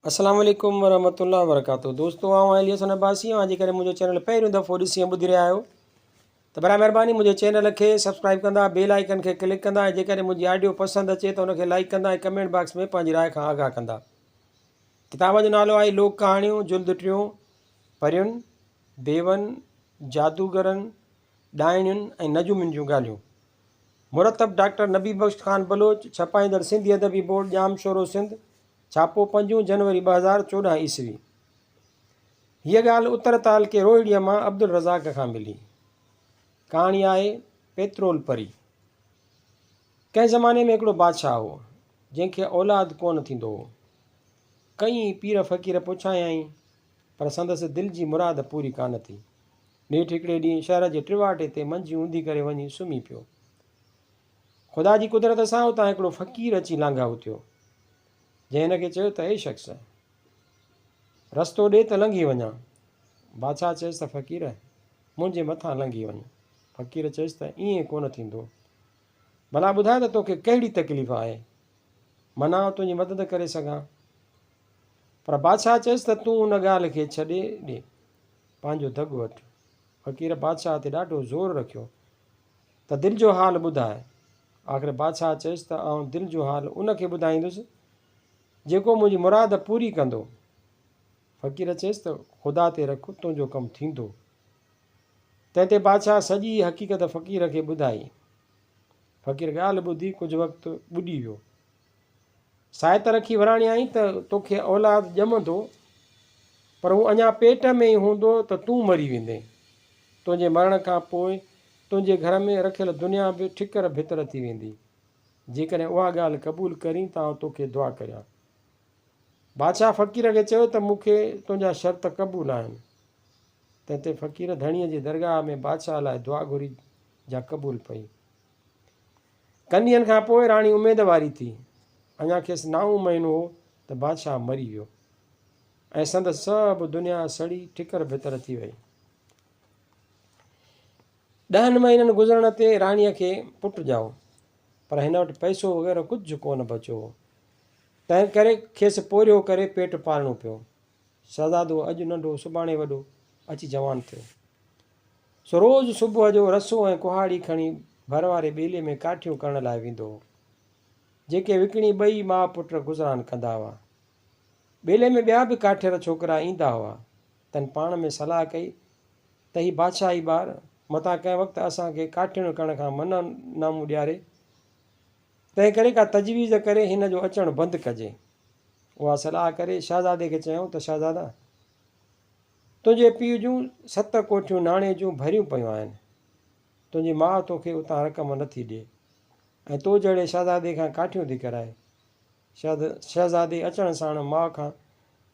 السلام عليڪم ورحمة الله وبرڪاته دوستو آئون علي حسن عباسي اوهان جيڪڏهن منهنجو چينل پهريون دفعو ڏسي ۽ ٻڌي رهيا آهيو ته برائي مهرباني منهنجي چينل کي سبسڪرائب ڪندا بيل آئيڪن کي ڪلڪ ڪندا ۽ جيڪڏهن منهنجي آڊيو پسند اچي ته ان کي لائيڪ ڪندا ۽ ڪمينٽ باڪس ۾ پنهنجي راء کان آگاهه ڪندا ڪتاب جو نالو آهي لوڪ ڪهاڻيون جلد ٽيون پرين ديون جادوگرن ڏائڻين ۽ نجومين جون ڳالهيون مرتب ڊاڪٽر نبي بخش خان بلوچ ڇپائيندڙ سنڌي ادبي بورڊ ڄام شورو سنڌ ڇاپو پنجون جنوري 2014 عيسوي. هيء ڳالهه اتر تعلقي روهڙيء مان عبدالرزاق کان ملي. ڪهاڻي آهي پيترول پري. ڪنهن زماني ۾ هڪڙو بادشاهه هو، جنهن کي اولاد ڪونه ٿيندو هو. ڪئين پير فقير پڇايائين، پر سندس دل جي مراد پوري ڪانه ٿي. نيٺ هڪڙي ڏينهن شهر جي ٽواٽي تي منجهي اونڌي ڪري وڃي سمهي پيو. خدا جي قدرت سان اتان هڪڙو فقير اچي لانگهائو ٿيو، جنهن هن کي چيو ته اي شخص! رستو ڏي ته لنگهي وڃان. بادشاهه چيس ته فقير! منهنجي مٿان لنگهي وڃ. فقير چيس ته ائين ڪونه ٿيندو. ڀلا ٻڌاء ته توکي ڪهڙي تڪليف آهي؟ من آئون تنهنجي مدد ڪري سگهان. پر بادشاهه چيس ته تون ان ڳالهه کي ڇڏي ڏي، پنهنجو دڳ وٺ. فقير بادشاهه تي ڏاڍو زور رکيو ته دل جو حال ٻڌاء. آخر بادشاهه چيس ته آئون دل جو حال ان کي ٻڌائيندس، جيڪو منهنجي مراد پوري ڪندو. فقير چيس ته خدا تي رک، تنهنجو ڪم ٿيندو. تنهن تي بادشاهه سڄي حقيقت فقير کي ٻڌائي. فقير ڳالهه ٻڌي ڪجهه وقت ٻڏي ويو. سائت رکي وراڻيائين ته توکي اولاد ڄمندو، پر هو اڃا پيٽ ۾ ئي هوندو ته تون مري ويندين. تنهنجي مرڻ کان پوء تنهنجي گهر ۾ رکيل دنيا به ٺڪر ڀتر ٿي ويندي. جيڪڏهن اها ڳالهه قبول ڪرين ته آئون توکي دعا ڪريان. بادشاهه فقير کي چيو ته مون کي تنهنجا شرط قبول آهن. تنهن تي فقير ڌڻيء جي درگاهه ۾ بادشاهه لاء دعا گهري جا قبول پئي. ڪن ڏينهن کان پوء راڻي اميد واري ٿي. اڃا کيس نائون مهينو هو ته بادشاهه مري ويو ۽ سندس سڀ دنيا سڙي ٺڪر ڀتر ٿي وئي. ڏهن مهينن گذرڻ تي راڻيء کي پٽ ڄائو، پر هن وٽ پئسو وغيره ڪجهه ڪونه بچيو هو، تنهن ڪري کيس پورهيو ڪري پيٽ پالڻو پيو. شهزادو اڄ ننڍو سڀاڻي وڏو اچي جوان ٿيو. سو روز صبح جو رسو ۽ ڪهاڙي کڻي ڀر واري ٻيلي ۾ ڪاٺيون ڪرڻ لاء ويندو هو، جيڪي وڪڻي ٻئي ماء پٽ گذران ڪندا هئا. ٻيلي ۾ ٻيا به ڪاٺير ڇوڪرا ايندا هئا، تن پاڻ ۾ صلاح ڪئي ته هي بادشاهي ٻار متان ڪنهن وقت اسان کي ڪاٺيڻ ڪرڻ کان منع نامون ڏياري، تنهن ڪري ڪا تجويز ڪري هن جو اچڻ بند ڪجي. اها صلاح ڪري شهزادي کي چيائون ته شهزادا! تنهنجي پيء جون ست ڪوٺيون ناڻي جون ڀريون پيون آهن. تنهنجي ماء توکي اتان رقم نٿي ڏئي ۽ تو جهڙي شهزادي کان ڪاٺيون ٿي ڪرائي. شهزادي اچڻ ساڻ ماء کان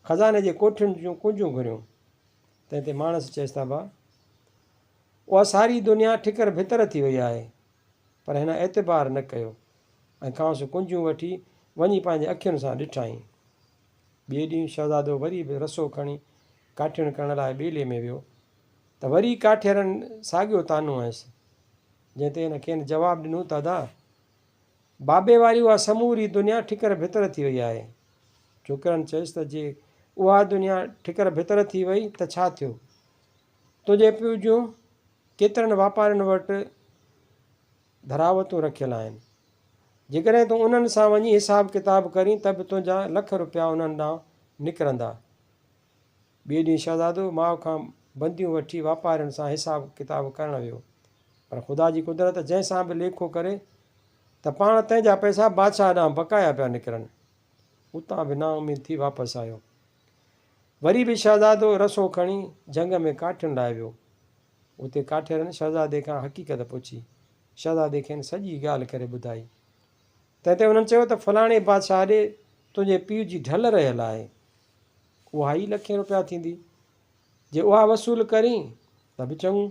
خزاني جي ڪوٺين جون ڪنجون گهريون. تنهن تي ماڻس چيس ته ابا! اها ساري دنيا ٺڪر ڀتر ٿي وئي آهي. پر هن اعتبار نه ڪيو ۽ کانئس ڪنجون وٺي وڃي پنهنجي اکين سان ڏٺائين. ٻئي ڏينهن شهزادو وري به رسو کڻي ڪاٺيڻ ڪرڻ لاء ٻيلي ۾ ويو ته وري ڪاٺيرن ساڳيو طعنو هنيس، جنهن تي هن کين جواب ڏنو ته ادا! بابي واري اها سموري دنيا ٺڪر ڀتر ٿي وئي آهي. ڇوڪرن چيس ته جي اها دنيا ٺڪر ڀتر ٿي وئي ته ڇا ٿيو؟ تنهنجي پيء جون ڪيترن واپارين وٽ ڌراوتون رکيل آهن. جيڪڏهن تون انهن سان وڃي حساب ڪتاب ڪرين ته به تنهنجا لک روپيا انهن ڏانهن نڪرندا. ٻئي ڏينهن شهزادو ماء کان بنديون وٺي واپارين سان حساب ڪتاب ڪرڻ ويو. پر خدا جي قدرت جنهن سان به ليکو ڪري ته پاڻ تنهن جا پئسا بادشاهه ڏانهن بقايا پيا نڪرن. اتان به نااميد ٿي واپس آيو. وري به شهزادو رسو کڻي جهنگ ۾ ڪاٺين لاء ويو. اتي ڪاٺيرن شهزادي کان حقيقت پڇي. شهزادي کين سڄي ڳالهه ڪري ٻڌائي. تنهن تي انهن چيو ته فلاڻي بادشاهه ڏي تنهنجي پيء جي ڍل رهيل آهي. اها ئي لکين روپيا ٿيندي. جي اها وصول ڪرين ته به چڱو.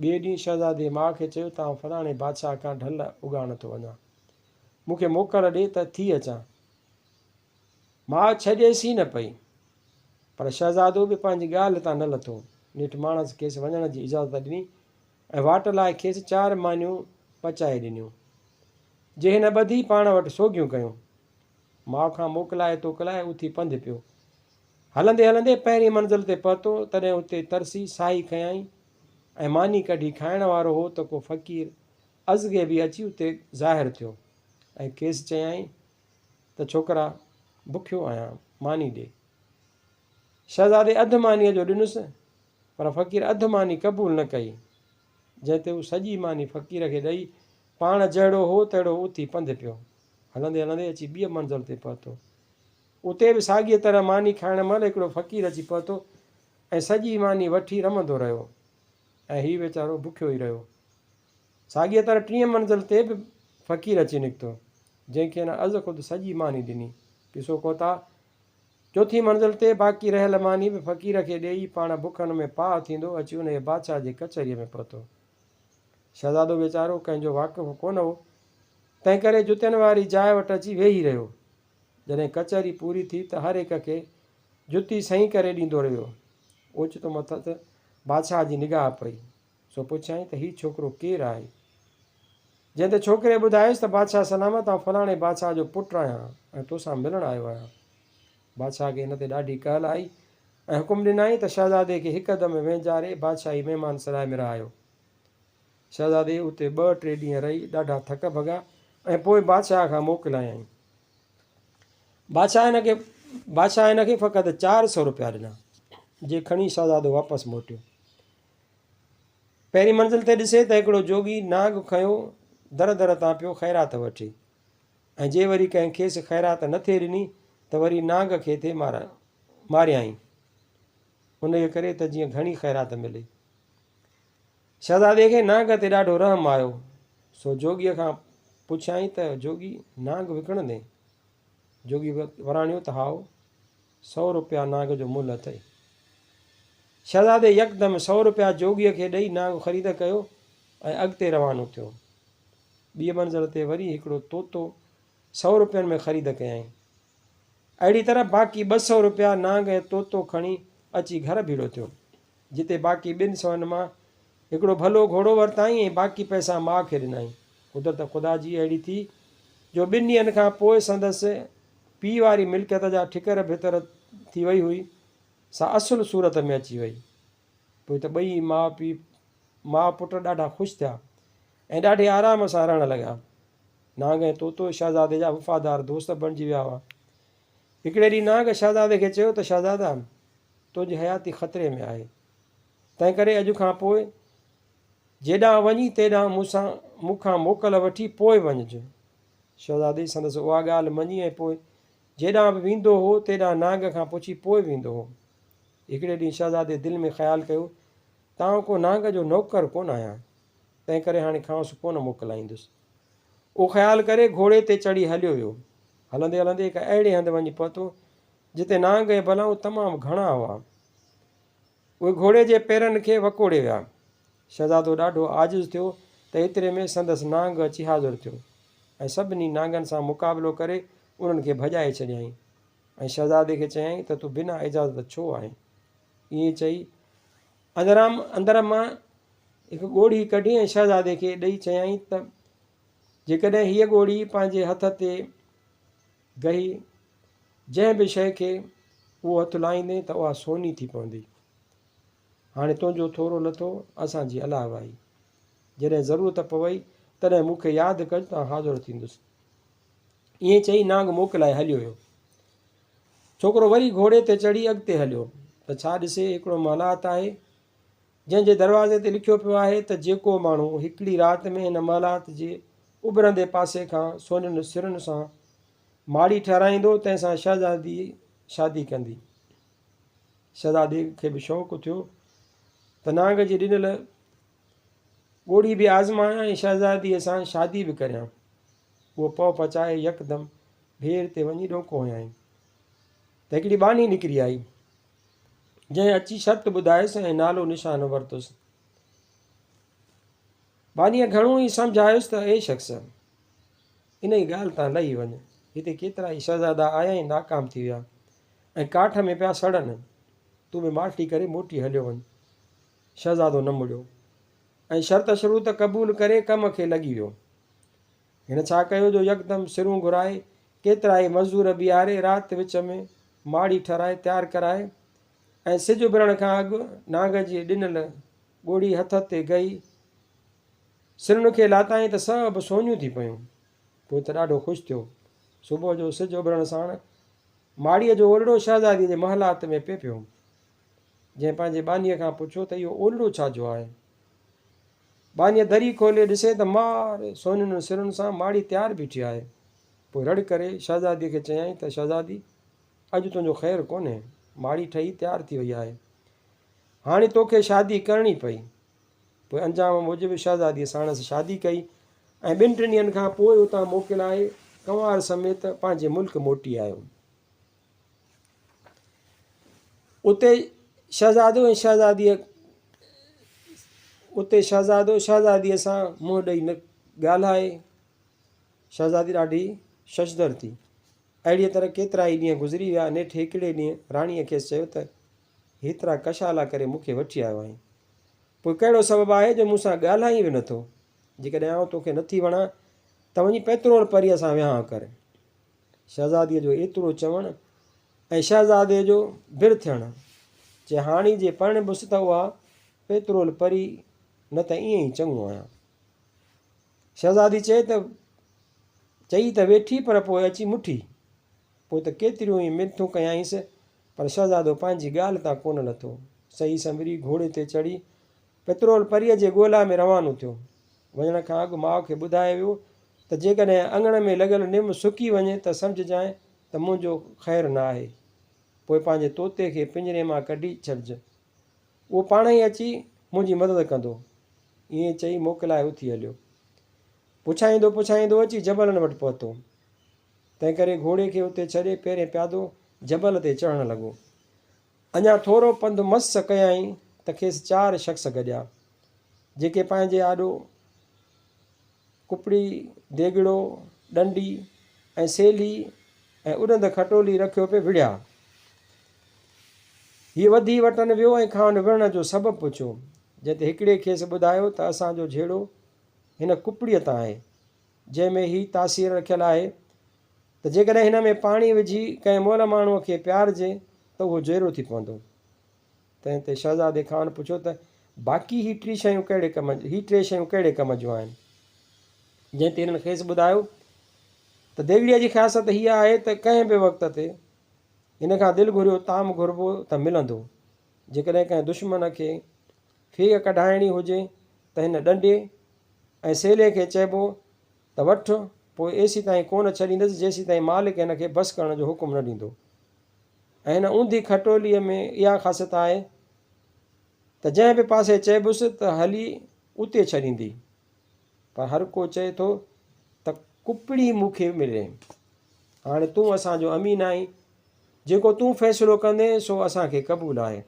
ٻئي ڏينهن شهزادي ماء کي چيو ته آئون فلاڻي بادشاهه کان ڍل اڳاڻ ٿو وڃان. مون کي موڪل ڏي ته ٿي اچان. ماء ڇڏيس ئي نه پئي. پر شهزادو به پنهنجي ڳالهه تان نه لٿو. نيٺ ماڻس کيس وڃڻ جي اجازت ڏني ۽ واٽ لاء کيس چار مانيون پچائي ڏنيون، جي هن ٻڌي پاڻ وٽ سوگهيون ڪيون. ماء کان موڪلائي توڪلائي اٿي پنڌ پيو. هلندي هلندي پهرين منزل تي پهتو، تڏهن اتي ترسي ساهي کنيائين ۽ ماني ڪڍي کائڻ وارو هو ته ڪو فقير ازغيبي اچي اتي ظاهر ٿيو ۽ کيس چيائين ته ڇوڪرا بکيو آهيان، ماني ڏي. شهزادي اڌ مانيء جو ڏنس، پر فقير اڌ ماني قبول نه ڪئي، جنهن تي هو سڄي ماني فقير کي ڏئي پاڻ جهڙو هو تهڙو اٿي پنڌ پيو. هلندي هلندي اچي ٻيء منزل تي پهتو. اتي به ساڳيء طرح ماني کائڻ مهل هڪڙو فقير اچي پهتو ۽ سڄي ماني وٺي رمندو رهيو ۽ هي ويچارو بکيو ئي رهيو. ساڳيء طرح ٽين منزل تي به فقير اچي نڪتو، جنهن کي هن از خود سڄي ماني ڏني. قصو ڪوتاهه، چوٿين منزل تي باقي رهيل ماني به فقير کي ڏيئي پاڻ بکن ۾ پاهه ٿيندو اچي انهيء بادشاهه جي ڪچهريء ۾ پهتو. شهزادو ويچارو ڪنهن جو واقف ڪونه هو، تنهنڪري جتين واري جاء وٽ اچي ويهي رهيو. جڏهن ڪچهري پوري ٿي ته هر هڪ کي جتي سئين ڪري ڏيندو رهيو. اوچتو مٿس بادشاهه جي نگاهه پئي، سو پڇيائين ته هي ڇوڪرو ڪير آهي؟ جنهن تي ڇوڪري ٻڌايس ته بادشاهه سلامت آئون فلاڻي بادشاهه جو پٽ آهيان ۽ توسان ملڻ آيو آهيان. بادشاهه کي ان تي ڏاڍي ڪهل آئي ۽ حڪم ڏنائين ته شهزادي کي هڪدم وهنجاري بادشاهي مهمان سراء ۾ رهايو. شهزادي اتي ٻه ٽي ڏينهن رهي ڏاڍا ٿڪ ڀڳا ۽ پوء بادشاهه کان موڪلايائين. بادشاهه هن کي بادشاهه هن کي فقط 400 روپيا ڏنا، جي کڻي شهزادو واپس موٽيو. پهرين منزل تي ڏسي ته هڪڙو جوڳي نانگ کنيو در در تان پيو خيرات وٺي ۽ جي وري ڪنهن کيس خيرات نه ٿي ڏني ته وري نانگ کي ٿي ماريائين، انهيء ڪري ته جيئن گهڻي خيرات ملي. شهزادي کي نانگ تي ڏاڍو رحم آيو، سو جوڳيء کان پڇيائين ته جوڳي، نانگ وڪڻندين؟ جوڳي وراڻيو ته هائو، سئو روپيا نانگ جو ملهه اٿئي. شهزادي يڪدم سئو روپيا جوڳيء کي ڏئي نانگ خريد ڪيو ۽ اڳتي روانو ٿيو. ٻيء منزل تي وري هڪڙو طوطو سئو روپين ۾ خريد ڪيائين. اهڙي طرح باقي 200 روپيا نانگ ۽ طوطو کڻي اچي گهر ڀيڙو ٿيو، جتي باقي ٻن سون مان هڪڙو ڀلو گهوڙو ورتائين ۽ باقي پئسا ماء کي ڏنائين. قدرت خدا جي اهڙي ٿي جو ٻن ڏينهن کان پوء سندس پيء واري ملڪيت جا ٺڪر ڀتر ٿي وئي هئي، سا اصل صورت ۾ اچي وئي. پوء ته ٻئي ماء پيء ماء پٽ ڏاڍا خوش ٿيا ۽ ڏاڍي آرام سان رهڻ لڳا. نانگ ۽ طوطو شهزادي جا وفادار دوست بڻجي ويا هئا. هڪڙي ڏينهن نانگ شهزادي کي چيو ته شهزادا! تنهنجي حياتي خطري ۾ آهي، تنهنڪري اڄ کان پوء جيڏانهن وڃين تيڏانهن مون سان مون کان موڪل وٺي پوء وڃج. شهزادي سندس اها ڳالهه مڃي ۽ پوء جيڏانهن به ويندو هو، تيڏانهن نانگ کان پڇي پوء ويندو هو. هڪڙي ڏينهن شهزادي دل ۾ خيال ڪيو ته آئون ڪو نانگ جو نوڪر ڪونه آهيان، تنهنڪري هاڻي کانئس ڪونه موڪلائيندس. اهو خيال ڪري گهوڙي تي چڙهي هليو ويو. هلندي هلندي هڪ اهڙي هنڌ وڃي پهتو، جتي نانگ ۽ بلائون تمام گهڻا هئا. اهي گهوڙي جي پيرن کي وڪوڙي ويا. شهزادو ڏاڍو عاجز ٿيو ته ايتري ۾ سندس نانگ اچي حاضر ٿيو ۽ سڀني نانگن سان مقابلو ڪري انهن کي ڀڄائي ڇڏيائين ۽ شهزادي کي چيائين ته تون بنا اجازت ڇو آئين؟ ائين چئي اندرام اندر مان هڪ ڳوڙهي ڪڍي ۽ شهزادي کي ڏئي چيائين ته جيڪڏهن هيء ڳوڙهي پنهنجي هٿ تي گهي جنهن به شيء کي اهو هٿ لائيندين ته اها سوني ٿي پوندي. هاڻي تنهنجو ٿورو لٿو، اسان جي الله وائي. جڏهن ضرورت پوئي، تڏهن مون کي ياد ڪج ته آئون حاضر ٿيندس. ائين چئي نانگ موڪلائي هليو ويو. ڇوڪرو وري گهوڙي تي چڙهي اڳتي هليو ته ڇا ڏسي هڪڙو محلات آهي، جنهن جي دروازي تي لکيو پيو آهي ته جيڪو ماڻهو هڪڙي رات ۾ هن محلات جي اڀرندي پاسي کان سونين سرن سان ماڙي ٺهرائيندو، تنهن سان شهزادي شادي ڪندي. شهزادي کي به شوق ٿيو ته نانگ جي ڏنل ڳوڙهي به آزمايان ۽ شهزاديء سان شادي به ڪريان. اهو پؤ پچائي يڪدم ڀير تي وڃي ڏونڪو هنيائين ته هڪڙي ٻانهي نڪري آئي، جنهن اچي شرط ٻڌايس ۽ نالو نشان ورتس. ٻانهيء گهڻو ئي سمجهايس ته اي شخص! انهيء ڳالهه تان لهي وڃ. هتي ڪيترائي شهزادا آيا ۽ ناڪام ٿي ويا ۽ ڪاٺ ۾ پيا سڙن. تون به ماٺي ڪري موٽي هليو وڃ. شهزادو نه مڙيو ۽ شرط شروط قبول ڪري ڪم کي لڳي ويو. هن ڇا ڪيو جو يڪدم سرون گهرائي ڪيترائي مزور بيهاري رات وچ ۾ ماڙي ٺهرائي تيار ڪرائي ۽ سج اڀرڻ کان اڳ نانگ جي ڏنل ڳوڙهي هٿ تي گهي سرن کي لاتائين ته سڀ سونيون ٿي پيون. پوء ته ڏاڍو خوش ٿيو. صبح جو سج اڀرڻ ساڻ ماڙيء جو اولڙو شهزاديء جي محلات ۾ پئي پيو. جنهن پنهنجي ٻانهيء کان پڇيو ته اهو اولڙو ڇا جو آهي؟ ٻانهيء دري کولي ڏسي ته مار سونين سرن سان ماڙي تيار بيٺي آهي. پوء رڙ ڪري شهزاديء کي چيائين ته شهزادي! اڄ تنهنجو خير ڪونهي، ماڙي ٺهي تيار ٿي وئي آهي. هاڻي توکي شادي ڪرڻي پئي. پوء انجام موجب شهزاديء ساڻس شادي ڪئي ۽ ٻن ٽن ڏينهن کان پوء اتان موڪلائي ڪنوار سميت پنهنجي ملڪ موٽي آيو. اتي شهزادو ۽ شهزاديء اتي شهزادو شهزاديء سان منهن ڏئي نه ڳالهائي. شهزادي ڏاڍي ششدر ٿي. اهڙيء طرح ڪيترائي ڏينهن گذري ويا. نيٺ هڪڙي ڏينهن راڻيء کيس چيو ته هيترا ڪشالا ڪري مون کي وٺي آيو آهين. پوء ڪهڙو سبب آهي جو مون سان ڳالهائين به نٿو؟ جيڪڏهن آئون توکي نٿي وڻان ته وڃي پيترول پريء سان ويهانء ڪر. شهزاديء جو ايترو چوڻ ۽ شهزادي جو بر ٿيڻ، چي هاڻي جي پرڻبس ته اها پيترول پري، نه ته ائين ئي چڱو آهيان. شهزادي چئي ته چئي ته ويٺي پر پوء اچي مٺي. پوء ته ڪيتريون ئي منٿون ڪيائينس، پر شهزادو پنهنجي ڳالهه تان ڪونه لٿو. سهي سنڀري گهوڙي تي چڙهي پترول پريء جي ڳولا ۾ روانو ٿيو. وڃڻ کان اڳ ماء کي ٻڌائي ويو ته جيڪڏهن اڱڻ ۾ لڳل نم سڪي وڃي ته سمجهجانء ته منهنجو خير نه آهي. پوء پنهنجي طوطي کي پڃري مان ڪڍي ڇڏج. اهو پاڻهئي اچي منهنجي مدد ڪندو. ائين چئي موڪلائي اٿي هليو. پڇائيندو پڇائيندو اچي جبلن وٽ پهتو. تنهنڪري گهوڙي کي اتي ڇڏي پيرين پيادو جبل تي چڙهڻ لڳو. اڃا ٿورو پنڌ مس ڪيائين ته کيس چار شخص گڏيا، جيڪي پنهنجي آڏو ڪپڙي، ديڳڙو، ڏنڊي ۽ سيلهي ۽ اڏند کٽولي رکيو پئي وڙهيا. هيء وڌي وٽن ويو ۽ کانئن وڙهڻ جو سبب پڇيو، جنهن تي هڪڙي کيس ٻڌايو ته اسان جو جهيڙو هن ڪپڙيء تان آهي، جنهن ۾ هي تاثير رکيل آهي ته جيڪڏهن هن ۾ پاڻي وجهي ڪنهن مئل ماڻهوء کي پيارجي ته اهو جيئرو ٿي پوندو. تنهن تي شهزادي خان پڇيو ته باقي هي ٽي شيون ڪهڙي ڪم هي ٽي شيون ڪهڙي ڪم جون آهن؟ جنهن تي هنن کيس ٻڌايو ته ديڳڙيء جي خاصيت هيء آهي ته ڪنهن به وقت تي هن کان دل گهريو طعام گهربو ته ملندو. جيڪڏهن ڪنهن دشمن کي ڦيهه ڪڍائڻي هجي ته هن ڏنڊي ۽ سيلهي کي چئبو ته وٺ، پوء ايسيتائين ڪونه ڇڏيندس جيسيتائين مالڪ هن کي بس ڪرڻ جو حڪم نه ڏيندو. ۽ هن اونڌي کٽوليء ۾ اها خاصيت آهي ته جنهن به پاسي چئبس ته هلي اتي ڇڏيندي. پر هر ڪو چئي ٿو ته ڪپڙي مون کي ملي. هاڻي تون اسان جو امين آهين، جيڪو تون فيصلو ڪندين سو اسان کي قبول آهي.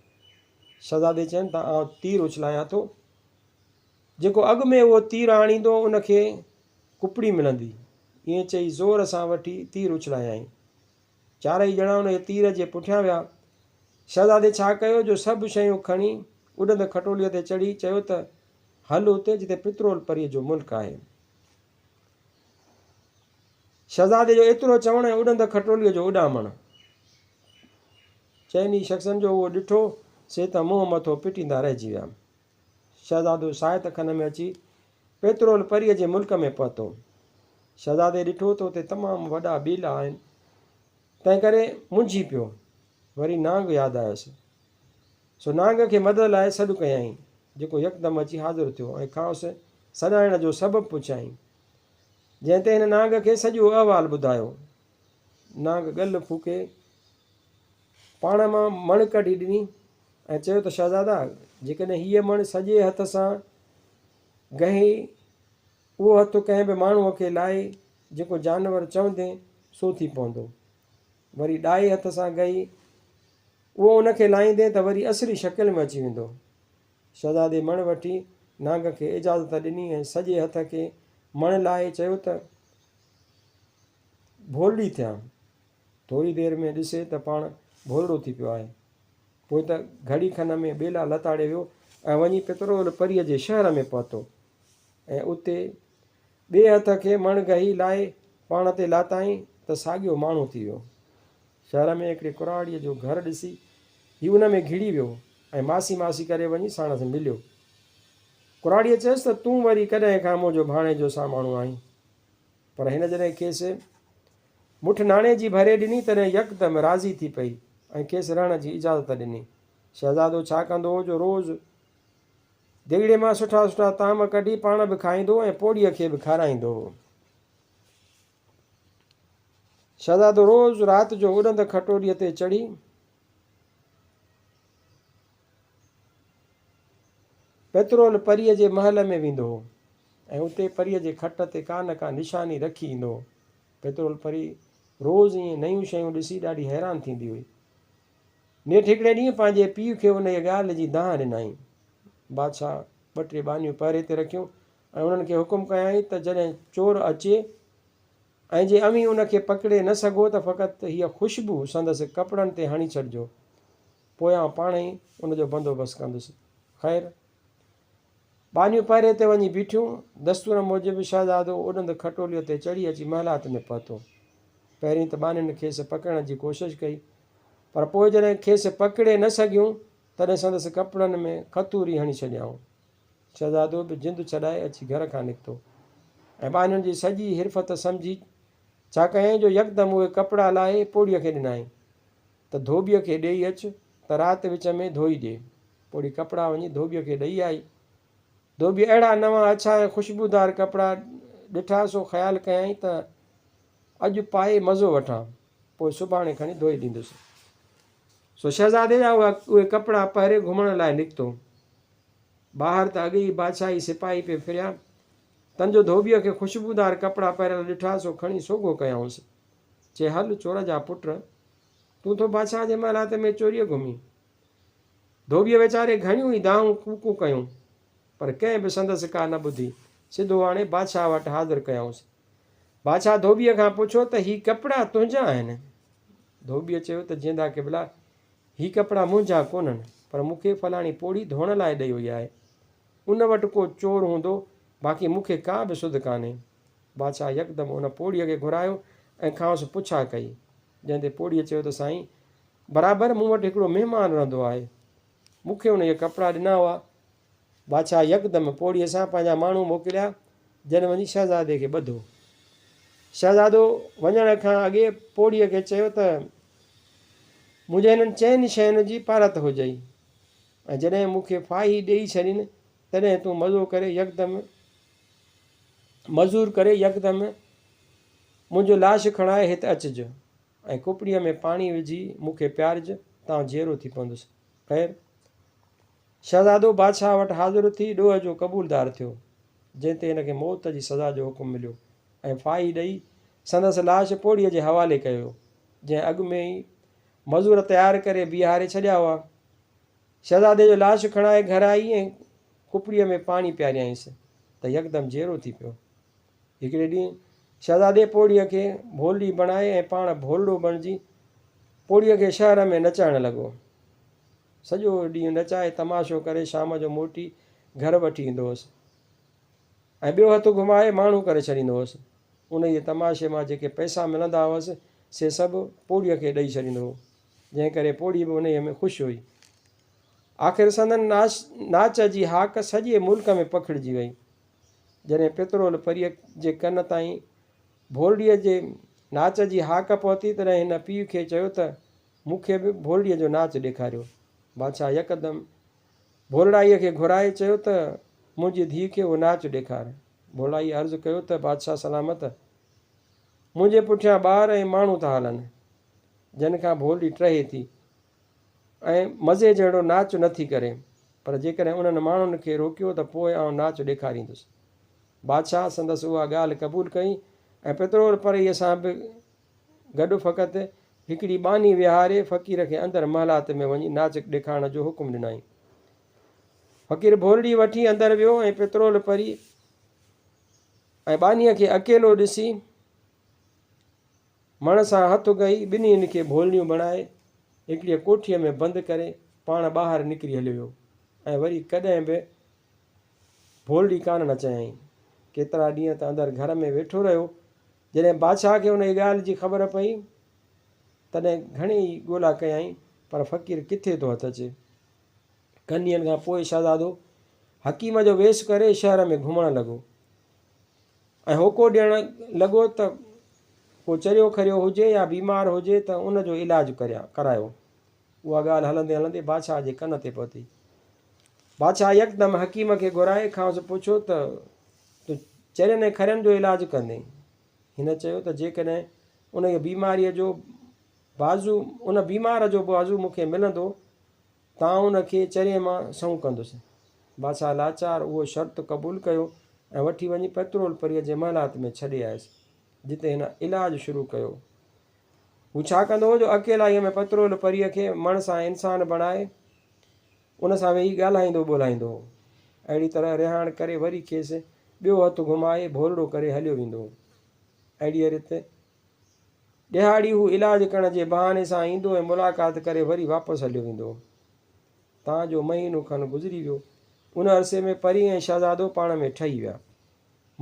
شهزادي چين ته آئون تير اڇلايان ٿو. جيڪو اڳ ۾ اهو تير آڻيندو ان کي ڪپڙي ملندي. ائين چئي زور سان وٺي تير اڇلايائين. چارئي ڄڻا انهيء تير جي پٺيان ويا. شهزادي ڇا ڪيو جو سڀ شيون کڻي اڏند کٽوليء تي چڙهي چيو ته هل اتي جتي پترول پريء جو ملڪ آهي. شهزادي جو ايترو چوڻ ۽ اڏند کٽوليء جو اڏامڻ. چئني شخصن جو اهو ڏٺو سي ته منهن مٿو پٽيندا رهجي ويا. شهزادو ساعت کن ۾ اچي پيترول پريء جي ملڪ ۾ پهتو. شهزادي ڏٺو ته اتي تمام وڏا ٻيلا آهن، تنهنڪري منجهي پيو. وري نانگ ياد آيس، سو نانگ کي مدد لاء سڏ ڪيائين، جيڪو يڪدم اچي حاضر ٿيو ۽ کانئس سڏائڻ جو سبب پڇيائين، جنهن تي هن نانگ کي سڄو احوال ٻڌايو. نانگ ڳل ڦوڪي پاڻ مان مڻ ڪڍي ڏني ۽ چيو ته شهزادا! جيڪڏهن هيء مڻ سڄي هٿ سان گهي، اهو هٿ ڪنهن به ماڻهوء کي لائي، جيڪو جانور چوندين، سو ٿي پوندو. وري ڏائي هٿ سان گهي، اهو ان کي لائيندين ته وري اصلي شڪل ۾ اچي ويندو. شهزادي مڻ وٺي نانگ کي اجازت ڏني ۽ سڄي هٿ کي مڻ لائي چيو ته ڀولڙي ٿيان. ٿوري دير ۾ ڏسي ته پاڻ ڀولڙو ٿي پيو آهي. پوء ته گهڙي کن ۾ ٻيلا لتاڙي ويو ۽ وڃي پترول پريء جي شهر ۾ پهتو ۽ اتي ٻئي هٿ کي مڻ گهي لائي پاڻ تي لاتائين ته ساڳيو ماڻهو ٿي ويو. شهر ۾ هڪڙي ڪراڙيء جو گهر ڏسي هي ان ۾ گهڙي ويو ۽ ماسي ماسي ڪري وڃي ساڻس مليو. ڪراڙيء چيس ته تون وري ڪڏهن کان منهنجو ڀاڻيجو ساماڻو آهين؟ پر هن جڏهن کيس مٺ ناڻي جي ڀري ڏني، تڏهن يڪدم راضي ٿي پئي ۽ کيس رهڻ جي اجازت ڏني. شهزادو ڇا ڪندو هو جو روز ديڳڙي مان سٺا سٺا طعام ڪڍي پاڻ به کائيندو هو ۽ پوڙهيء کي به کارائيندو هو. شهزادو روز رات جو اڏند کٽوليء تي چڙهي پيترول پريء جي محل ۾ ويندو هو ۽ اتي پريء جي کٽ تي ڪا نه ڪا نشاني رکي ايندو هو. پيترول پري روز ائين نيون شيون ڏسي ڏاڍي حيران ٿيندي هئي. نيٺ هڪڙي ڏينهن پنهنجي پيء کي انهيء ڳالهه جي دانهن ڏنائين. بادشاهه ٻه ٽي ٻانهيون پهري تي رکيون ۽ انهن کي حڪم ڪيائين ته جڏهن چور اچي ۽ جي اوهين ان کي پڪڙي نه سگهو ته فقط هيء خوشبو سندس ڪپڙن تي هڻي ڇڏجو، پوء آئون پاڻهئي ان جو بندوبست ڪندس. خير! ٻانهيون پهري تي وڃي بيٺيون. دستور موجب شهزادو اڏند کٽوليء تي چڙهي اچي محلات ۾ پهتو. پهرين ته ٻانهين کيس پڪڙڻ جي ڪوشش ڪئي، پر پوء جڏهن کيس پڪڙي نه سگهيون، تڏهن سندس ڪپڙن ۾ کٿوري هڻي ڇڏيائون. شهزادو به جند ڇڏائي اچي گهر کان نڪتو ۽ ٻانهين جي سڄي حرفت سمجهي ڇا ڪيائين جو يڪدم اهي ڪپڙا لاهي پوڙهيء کي ڏنائين ته ڌوٻيء کي ڏيئي اچ ته رات وچ ۾ ڌوئي ڏي. پوڙهي ڪپڙا وڃي ڌوٻيء کي ڏئي آئي. ڌوٻيء اهڙا نوان اڇا ۽ خوشبودار ڪپڙا ڏٺا سو خيال ڪيائين ته اڄ پائي مزو وٺان، پوء سڀاڻي کڻي ڌوئي ڏيندس. سو شهزادي جا اهي ڪپڙا پهري گهمڻ لاء نڪتو. ٻاهر ته اڳي ئي بادشاهي سپاهي پئي ڦريا، تن جو ڌوٻيء کي خوشبودار ڪپڙا پهريل ڏٺا، سو کڻي سوگهو ڪيائونس. چي، هل چور جا پٽ، تون ٿو بادشاهه جي محلات ۾ چوريء گهمين. ڌوٻيء ويچاري گهڻيون ئي دانهون ڪوڪون ڪيون، پر ڪنهن به سندس ڪا نه ٻڌي. سڌو آڻي بادشاهه وٽ حاضر ڪيائونس. بادشاهه ڌوٻيء کان پڇيو ته هي ڪپڙا تنهنجا آهن؟ ڌوٻيء چيو ته جيندا قبلا، هي ڪپڙا منهنجا ڪونهن، پر مون کي فلاڻي پوڙهي ڌوئڻ لاء ڏئي وئي آهي. ان وٽ ڪو چور هوندو، باقي مون کي ڪا به سڌ ڪانهي. بادشاهه يڪدم ان پوڙهيء کي گهرايو ۽ کانئس پڇا ڪئي. جنهن تي پوڙهيء چيو ته سائين، برابر مون وٽ هڪڙو مهمان رهندو آهي. مون کي ان اهي ڪپڙا ڏنا هئا. بادشاهه يڪدم پوڙهيء سان پنهنجا ماڻهو موڪليا، جن وڃي شهزادي کي ٻڌو. شهزادو وڃڻ کان اڳي پوڙهيء کي چيو ته، منهنجي هنن چئن شين جي پارت هجئي ۽ جڏهن مون کي ڦاهي ڏيئي ڇڏين، تڏهن تون مزو ڪري يڪدم مزور ڪري يڪدم منهنجو لاش کڻائي هت اچج ۽ ڪپڙيء ۾ پاڻي وجهي مون کي پيارج ته آئون جيئرو ٿي پوندس. خير! شهزادو بادشاهه وٽ حاضر ٿي ڏوهه جو قبولدار ٿيو، جنهن تي هن کي موت جي سزا جو حڪم مليو ۽ ڦاهي ڏئي سندس لاش پوڙهيء جي حوالي ڪيو ويو، جنهن اڳ ۾ ئي مزور تيار ڪري بيهاري ڇڏيا هئا. شهزادي جو لاش کڻائي گهر آئي ۽ ڪپڙيء ۾ پاڻي پياريائينس ته يڪدم جيئرو ٿي پيو. هڪڙي ڏينهن شهزادي پوڙهيء کي ڀولڙي بڻائي ۽ پاڻ ڀولڙو بڻجي پوڙهيء کي شهر ۾ نچائڻ لڳو. سڄو ڏينهن نچائي تماشو ڪري شام جو موٽي گهر وٺي ايندو هوس ۽ ٻيو هٿ گهمائي ماڻهو ڪري ڇڏيندو هوس. انهيء تماشي مان جيڪي پئسا ملندا هئس، سي سڀ پوڙهيء کي ڏئي ڇڏيندو هو، جنهن ڪري پوڙهي به انهيء ۾ خوش هئي. آخر سندن ناچ جي هاڪ سڄي ملڪ ۾ پکڙجي وئي. جڏهن پترول پريء جي ڪن تائين ڀولڙيء جي ناچ جي هاڪ پهتي، تڏهن هن پيء کي چيو ته، مون کي به ڀولڙيء جو ناچ ڏيکاريو. بادشاهه يڪدم ڀولڙائيء کي گهرائي چيو ته، منهنجي ڌيء کي اهو ناچ ڏيکار. ڀولڙائيء عرض ڪيو ته، بادشاهه سلامت! منهنجي پٺيان ٻار ۽ ماڻهو ٿا هلن، جن کان ڀولڙي ٽهي ٿي ۽ مزي جهڙو ناچ نه ٿي ڪري، پر جيڪڏهن انهن ماڻهن کي روڪيو ته پوء آئون ناچ ڏيکاريندس. بادشاهه سندس اها ڳالهه قبول ڪئي ۽ پترول پرئيء سان به گڏ فقط هڪڙي ٻانهي ويهاري فقير کي اندر محلات ۾ وڃي ناچ ڏيکارڻ جو حڪم ڏنائين. فقير ڀولڙي وٺي اندر ويو ۽ پترول پري ۽ ٻانهيء کي اڪيلو ڏسي مڻ سان هٿ ڳهي ٻنهين کي ڀولڙيون بڻائي هڪڙيء ڪوٺيء ۾ بند ڪري پاڻ ٻاهر نڪري هليو ويو ۽ وري ڪڏهن به ڀولڙي ڪانه نچايائين. ڪيترا ڏينهن ته اندر گهر ۾ ويٺو رهيو. جڏهن بادشاهه کي انهيء ڳالهه جي خبر پئي، تڏهن گهڻي ئي ڳولا ڪيائين، پر فقير ڪٿي ٿو هٿ اچي. ڪن ڏينهن کان پوء شهزادو حڪيم جو ويس ڪري شهر ۾ گهمڻ لڳو ۽ هوڪو ڏيڻ لڳو ته ڪو چريو کريو هجي يا بيمار هجي ته ان جو علاج ڪرايو. اها ڳالهه هلندي هلندي بادشاهه جي ڪن تي پهتي. بادشاهه يڪدم حڪيم کي گهرائي کانئس پڇيو ته تون چرين ۽ کرين جو علاج ڪندين؟ هن چيو ته جيڪڏهن انهيء بيماريء جو بازو ان بيمار جو بازو مون کي ملندو ته آئون ان کي چرين مان سنئون ڪندس. بادشاهه لاچار اهو شرط قبول ڪيو ۽ وٺي وڃي پترول پريء جي محلات ۾ ڇڏي آيس، جتي هن علاج شروع ڪيو. هو ڇا ڪندو هو جو اڪيلائيء ۾ پترول پريء کي مڻ سان انسان بڻائي ان سان ويهي ڳالهائيندو ٻولهائيندو هو. اهڙي طرح رهاڻ ڪري وري کيس ٻيو هٿ گهمائي ڀولڙو ڪري هليو ويندو هو. اهڙيء ريت ڏهاڙي هو علاج ڪرڻ جي بهاني سان ايندو ۽ ملاقات ڪري وري واپس هليو ويندو هو. تان جو مهينو کن گذري ويو. ان عرصي ۾ پري ۽ شهزادو پاڻ ۾ ٺهي ويا.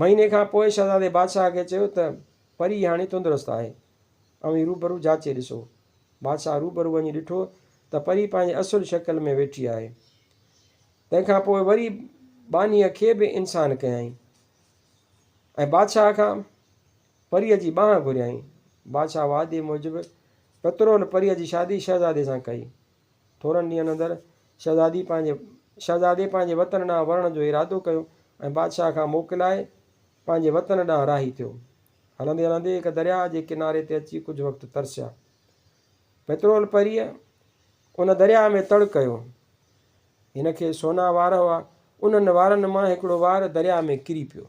مهيني کان پوء شهزادي بادشاهه کي چيو ته پري هاڻي تندرست آهي. اوهين روبرو جاچي ڏسو. بادشاهه روبرو وڃي ڏٺو ته پري پنهنجي اصل شڪل ۾ ويٺي آهي. تنهن کان پوء وري ٻانهيء کي به انسان ڪيائين ۽ بادشاهه کان پريء جي ٻانهن گهريائين. بادشاهه وعدي موجب پترول پريء جي شادي شهزادي سان ڪئي. ٿورن ڏينهن اندر شهزادي پنهنجي شهزادي پنهنجي وطن ڏانهن ورڻ جو ارادو ڪيو ۽ بادشاهه کان موڪلائي پنهنجي وطن ڏانهن راهي ٿيو. هلندي هلندي هڪ درياهه جي ڪناري تي اچي ڪجهه وقت ترسيا. پترول پريء ان درياهه ۾ تڙ ڪيو. هن کي سونا وار هئا. انهن وارن مان هڪڙو وار درياهه ۾ ڪري پيو.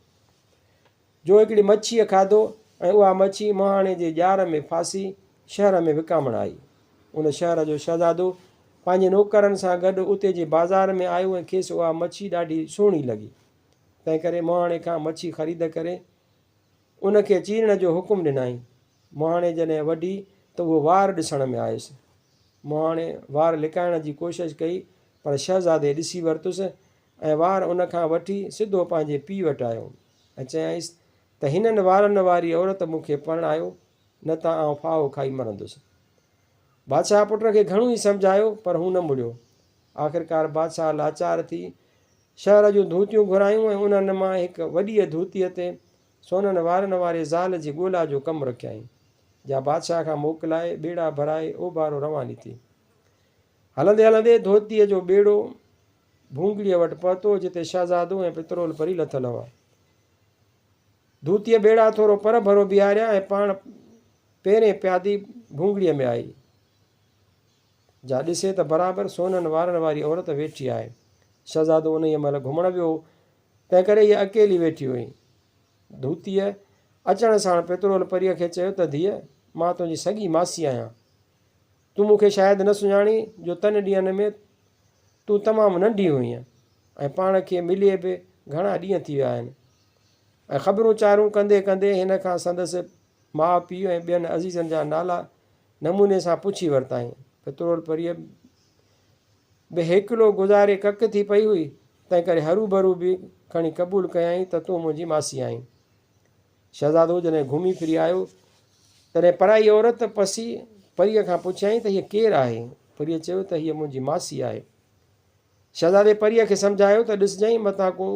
جو هڪڙي مڇيء کاڌو ۽ اها مڇي مهاڻي جي ڄار ۾ ڦاسي شهر ۾ وڪامڻ آئي. ان شهر جو شهزادو پنهنجي نوڪرن سان گڏ اتي جي بازار ۾ آيو ۽ کيس اها مڇي ڏاڍي سهڻي لڳي. تنهنڪري مهاڻي کان مڇي خريد ڪري ان کي چيرڻ جو حڪم ڏنائين. مهاڻي جڏهن وڍي ته اهو وار ڏسڻ ۾ آيس. مهاڻي وار لڪائڻ جي ڪوشش ڪئي پر شهزادي ڏسي ورتس ۽ وار ان کان وٺي سڌو پنهنجي پيء وٽ آيو ۽ چيائينس ته هنن وارن واري عورت مون کي پرڻايو نه ته آئون ڦاهو کائي مرندس. بادشاهه پٽ کي گهڻو ئي سمجهايو پر هو نه مڙيو. آخرڪار بادشاهه لاچار ٿي شهر جون ڌوتيون گهرايون ۽ انهن مان هڪ وڏيء ڌوتيء تي سونن وارن واري زال جي ڳولا جو ڪم رکيائين، جا بادشاهه کان موڪلائي ٻيڙا ڀرائي اوڀارو رواني ٿي. هلندي هلندي ڌوتيء جو ٻيڙو ڀونگڙيء وٽ پهتو، جتي شهزادو ۽ پترول پري لٿل هئا. ڌوتيء ٻيڙا ٿورو پر ڀرو بيهاريا ۽ پاڻ پيرين پيادي ڀونگڙيء ۾ آئي، جا ڏسي ته برابر سونن وارن واري عورت ويٺي آهي. شهزادو انهيء مهل گهمڻ ويو هو، تنهنڪري هيء اڪيلي ويٺي هئي. ڌوتيء اچڻ ساڻ پترول پريء کي چيو ته ڌيء، مان تنهنجي سڳي ماسي آهيان. تون مون کي شايد نه سڃاڻين، جو تن ڏينهن ۾ تون تمام ننڍي هئينء ۽ پاڻ کي ملئي به گهڻا ڏينهن ٿي ويا آهن. ۽ خبرون چارون ڪندي ڪندي هن کان سندس ماء پيء ۽ ٻين عزيزن جا نالا نموني سان پڇي ورتائين. پترول پريء به هيڪلو گذاري ڪڪ ٿي پئي هئي، تنهنڪري هروڀرو به کڻي قبول ڪيائين ته تون منهنجي ماسي آهين. شهزادو جڏهن گهمي ڦري آيو، تڏهن پرائي عورت پسي پريء کان پڇيائين ته هيء ڪير آهي؟ پريء چيو ته هيء منهنجي ماسي آهي. شهزادي پريء کي سمجهايو ته ڏسجئين متان ڪو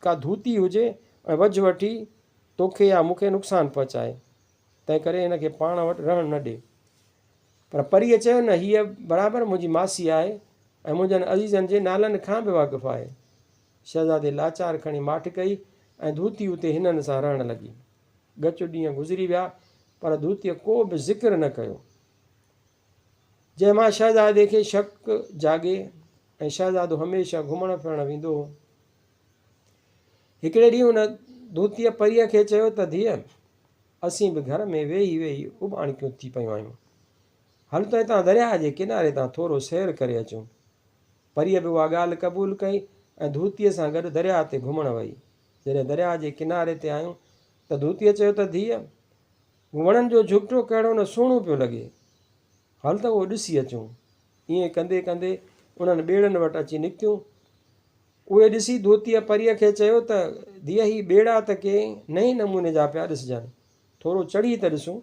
ڪا ڌوتي هجي ۽ وجهه وٺي توکي يا مون کي نقصان پهچائي، تنهنڪري هن کي پاڻ وٽ رهڻ نه ڏي. پر پريء چيو نه هيء برابر منهنجي ماسي آهي ۽ منهنجن عزيزن جي نالن کان به واقف آهي. شهزادي لاچار کڻي ماٺ ڪئي ۽ ڌوتي اتي هنن سان رهڻ لڳي. ڳچ ڏينهن گذري ويا، پر ڌوتيء ڪو به ذڪر نه ڪيو. جنهن مان شهزادي کي شڪ جاڳي ۽ شهزادو هميشه گهمڻ ڦرڻ ويندو هو. هڪڙي ڏينهن هن ڌوتيء پريء کي چيو ته ڌيء، اسين به گهر ۾ ويهي ويهي اٻاڻڪيون ٿي پيون آهيون. هل ته هتان درياهه جي ڪناري تان ٿورو سير ڪري اچون. پريء به اها ڳالهه قبول ڪئي ۽ ڌوتيء سان گڏ درياهه تي گهمڻ وئي. جڏهن درياهه جي ڪناري تي آيون ته ڌوتيء چيو ته ڌيء، وڻن جو جهڳٽو ڪهڙو نه سهڻو پيو لڳي. هل ته اهو ڏسي اچون. ائين ڪندي ڪندي انهن ٻيڙن وٽ اچي نڪتيون. اهي ڏسي ڌوتيء پريء کي چيو ته ڌيء هي ٻيڙا ته ڪي نئين نموني جا پيا ڏسجن. ٿورو چڙهي ته ڏسون.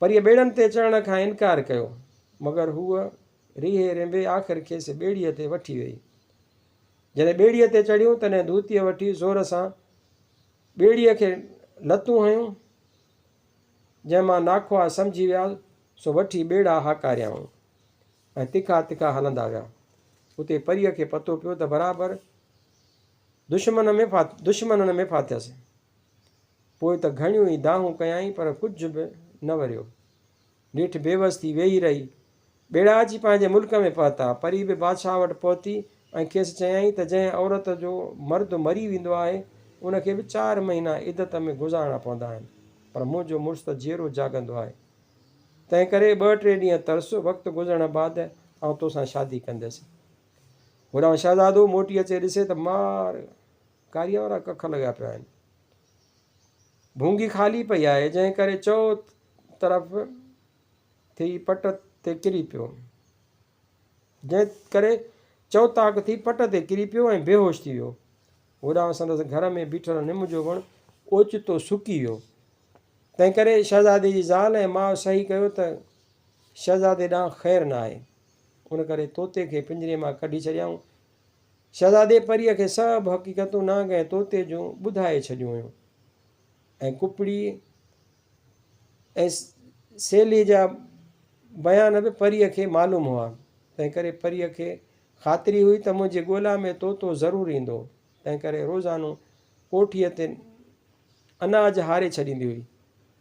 پريء ٻيڙن تي چڙهڻ کان انڪار ڪيو، مگر هوء ريهي رينبي آخر کيس ٻيڙيء تي وٺي ويئي. جڏهن ٻيڙيء تي چڙهيون، تڏهن ڌوتيء وٺي زور سان ٻيڙيء کي لتون هنيون، جنهن مان ناکئا سمجهي ويا، سو وٺي ٻيڙا هاڪاريائون ۽ تکا تکا هلندا ويا. اتي پريء کي پتو پيو ته برابر دشمنن ۾ ڦاٿيس. پوء ته گهڻيون ئي دانهون ڪيائين پر ڪجهه به نه وريو. نيٺ بيوس ٿي ويهي رهي. ٻيڙا اچي پنهنجي ملڪ ۾ پهتا. پري به بادشاهه وٽ پهتي ۽ کيس چيائين ته جنهن عورت جو مرد مري ويندو آهي، ان کي به چار مهينا عدت ۾ گذارڻا پوندا آهن، پر منهنجو مڙس ته جيئرو جاڳندو آهي. تنهنڪري ٻه ٽي ڏينهن ترس، وقت گذرڻ بعد آئون توسان شادي ڪنديس. هوڏانهن شهزادو موٽي اچي ڏسي ته مار ڪاريء وارا ڪک لڳا پيا آهن. ڀونگي خالي پئي آهي، جنهن ڪري چؤ طرف ٿي پٽ تي ڪري پيو. جنهن ڪري چؤطاق ٿي پٽ تي ڪري پيو ۽ بيهوش ٿي ويو. هوڏانهن سندس گهر ۾ بيٺل نم جو وڻ اوچتو سڪي ويو. تنهن ڪري شهزادي جي زال ۽ ماء سهي ڪيو ته شهزادي ڏانهن خير نه آهي. ان ڪري طوطي کي پڃري مان ڪڍي ڇڏيائون. شهزادي پريء کي سڀ حقيقتون نانگ ۽ طوطي جون ٻڌائي ڇڏيون هيون ۽ ڪپڙي ۽ سيلي جا بيان به پريء کي معلوم هئا، تنهنڪري پريء کي خاطري هئي ته منهنجي ڳولا ۾ طوطو ضرور ايندو، تنهنڪري روزانو ڪوٺيء تي اناج هاري ڇڏيندي هئي،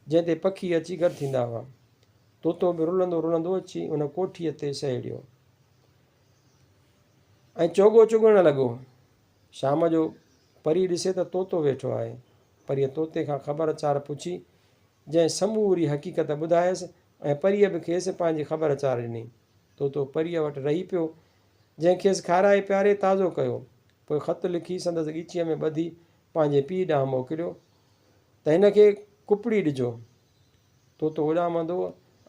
جنهن تي پکي اچي گڏ ٿيندا هئا. طوطو به رلندو رلندو اچي ان ڪوٺيء تي سهيڙيو. ۽ چوڳو چڳڻ لڳو. شام جو پري ڏسي ته طوطو ويٺو آهي. پريء طوطي کان خبر چار پڇي، جنهن سموري حقيقت ٻڌايس ۽ پريء به کيس پنهنجي خبر چار ڏني. طوطو پريء وٽ رهي پيو، جنهن کيس کارائي پياري تازو ڪيو. پوء خط لکي سندس ڳچيء ۾ ٻڌي پنهنجي پيء ڏانهن موڪليو ته هن کي ڪپڙي ڏجو. طوطو اڏامندو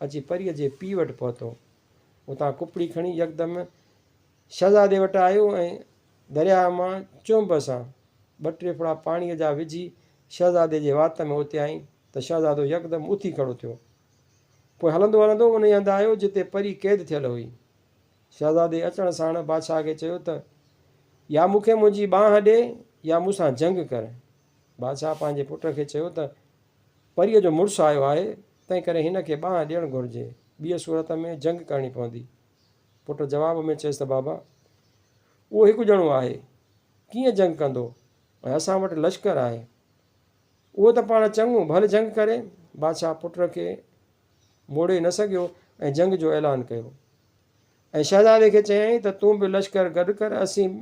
اچي پريء جي پيء وٽ پهتو. اتان ڪپڙي کڻي يڪدم شهزادي وٽ آيو ۽ درياهه مان چهنب سان ٻه ٽي ڦڙا پاڻيء جا وجهي شهزادي جي وات ۾ اوتيائين ته شهزادو يڪدم اٿي کڙو ٿيو. پوء هلندو هلندو انهيء هنڌ آيو جتي پري قيد ٿيل هئي. شهزادي اچڻ ساڻ بادشاهه کي چيو ته، يا مون کي منهنجي ٻانهن ڏي يا مون سان جنگ ڪر. بادشاهه پنهنجي پٽ کي چيو ته، پريء جو مڙس آيو آهي، تنهنڪري هن کي ٻانهن ڏيڻ گهرجي، ٻيء صورت ۾ جنگ ڪرڻي پوندي. پٽ جواب ۾ چيس ته بابا! اهو هڪ ڄڻو آهي، ڪيئن جنگ ڪندو ۽ اسان وٽ لشڪر آهي. اهو ته پاڻ چڱو ڀل جنگ ڪري. بادشاهه پٽ کي موڙي نه سگهيو ۽ جنگ جو اعلان ڪيو ۽ شهزادي کي چيائين ته تون به لشڪر گڏ ڪر، اسين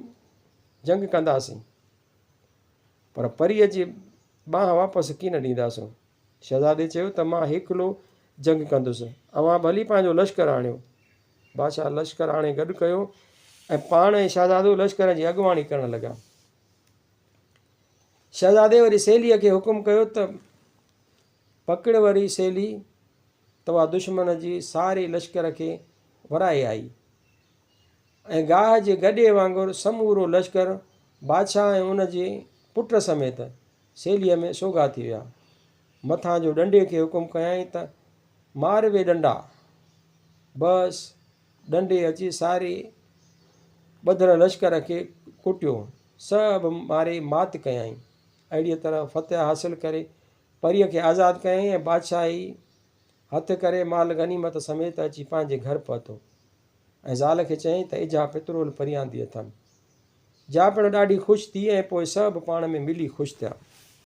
جنگ ڪنداسين. پر پريء جي ٻانهن واپس ڪين ڏينداسون. شهزادي چيو ته مان هيڪلو جنگ ڪندس، اوهان ڀلي پنهنجو لشڪر آڻيو. بادشاهه لشڪر آڻي گڏ ڪيو ۽ پاڻ ۽ شهزادو لشڪر جي اڳواڻي ڪرڻ لڳا. شهزادي وري سيليء کي حڪم ڪيو ته پڪڙ وري سيلي ته اها دشمن جي ساري لشڪر کي ورائي آئي. ۽ گاهه جي گڏي وانگر سمورو لشڪر بادشاهه ۽ ان جي پٽ سميت سيليء ۾ سوگها ٿي ويا. مٿان جو ڏنڊي کي حڪم ڪيائين ته مار وي ڏنڊا. بس ڏنڊي اچي ساري ٻڌل لشڪر کي ڪٽيو، سڀ ماري مات ڪيائين. اهڙيء طرح فتح حاصل ڪري پريء کي آزاد ڪيائين ۽ بادشاهي هٿ ڪري مال غنيمت سميت اچي پنهنجي گهر پهتو. ۽ زال کي چيائين ته اجها پترول پريان the اٿم. جا پڻ ڏاڍي خوش ٿي ۽ پوء سڀ پاڻ ۾ ملي خوش ٿيا.